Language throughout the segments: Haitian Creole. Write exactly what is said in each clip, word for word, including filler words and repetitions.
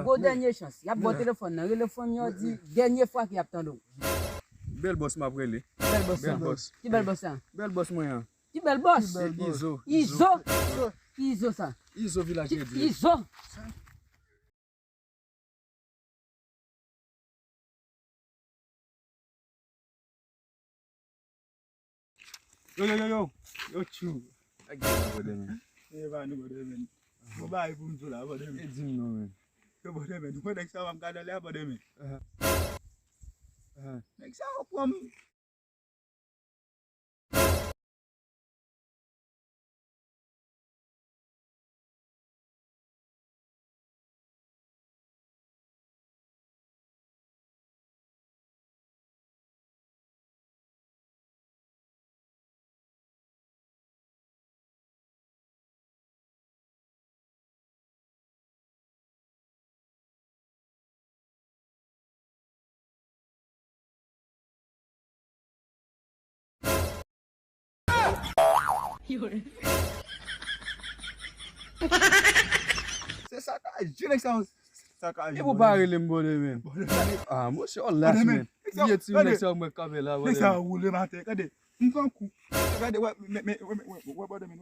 Gwo dènye chans. Y ap ba w telefòn nan. Rele fanmi an, di dènye fwa ke y ap tande w. Bèl bòs m ap rele. Bèl bòs sa. Ki bèl bòs sa? Bèl bòs mwen an. Ki bèl bòs? Izo. Izo. Izo sa. Izo Vilaj Redi. Izo. Yo, yo, yo, yo. Yo, tchou. Sa k gen la, brother, man? E pa nou, brother, man. Bon bagay pou m di w la, brother, man. E di m non, man. Yo, brother, man. Ou wè nèg sa yo ap gade lè a, brother, man. Nèg sa yo pran m. Se sakaje nèg sa yo. Sakaje. E pou pa rele m bòdè, men. Ah, monchè, w lach, men. Vye ti nèg sa yo mwen kanpe la, bòdè. Nèg sa yo woule m atè. Gade, m pran kou. Gade, wè, men, men, wè, wè, wè, bòdè, men.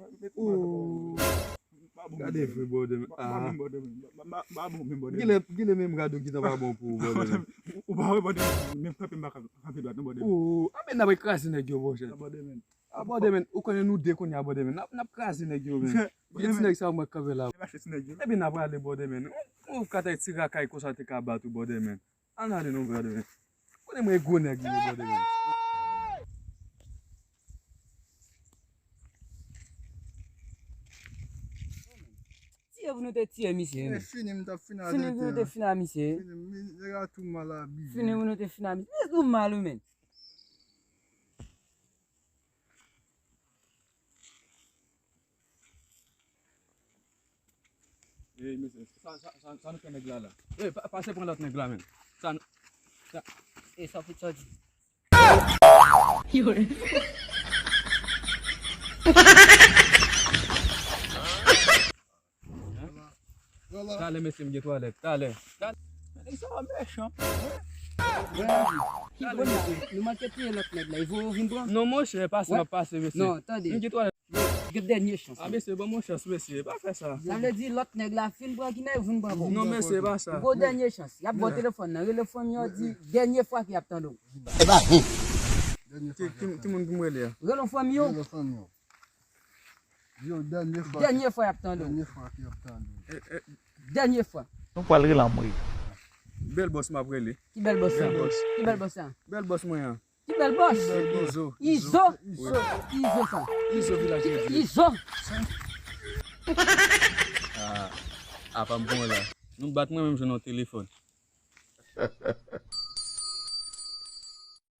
Gade vre bòdè, men. Ah. Gile, gile menm rad ou ki tan pa bon pou ou, bòdè, men. Ou pa wè, bòdè, men kanpe m pa kanpe dwat, non, bòdè. Oh, ah, men n ap kraze nèg yo, monchè. Bòdè, men. Ah, bòdè, men, ou konnen nou de kounye a, bòdè, men. N ap, n ap kraze nèg yo, men. Vye ti nèg sa yo mwen kanpe la. Epi n ap ale, bòdè, men. Ou, ou ka ta ti rakay konsa te ka bat ou, bòdè, men. Ann ale non, bòdè, men. Konnen mwen e gwo nèg li ye, bòdè, men. Tiye pou nou te tiye misye, men. Fini, m t ap fini a tete a. Fini pou nou te fini a misye. Fini, nèg la tou mal abiye. Fini pou nou te fini a misye. Misye tou mal, wi, men. Ey, mesye, sa, sa, sa, sa nou fè nèg la la? Ey, pa, pase pran lòt nèg la, men. Sa nou, sa. Ey, sa fout sa di. Talè, mesye, m gen twalèt. Talè. Talè. Nèg sa yo mechan. Ki kounye a, nou manke touye lòt nèg la. E voye w vin pran? Non, monchè, pase, m ap pase, mesye. Non, tande. M gen twalèt. Gen dènye chans. Ah, mesye, ban mwen chans, mesye. Pa fè sa. Sa vle di lòt nèg la fin pran, ki nèg vin pran pou? Non, mesye, pa sa. Gwo dènye chans. Y ap ba w telefòn nan. Rele fanmi an, di dènye fwa ke y ap tande w. Ki, ki, ki moun pou m rele a? Rele fanmi an. Rele fanmi an. Yo, dènye fwa. Dènye fwa y ap tande w. Dènye fwa ke y ap tande w. Dènye fwa. Nou pral rele anmwe. Bèl bòs m ap rele. Ki bèl bòs sa? Bèl bòs. Ki bèl bòs sa? Bèl bòs mwen an. Ki bèl bòs? Izo. Izo. Izo sa. Izo Vilaj Redi. Izo. Ah, apa m bon la. Nou bat mwen menm jan nan telefòn.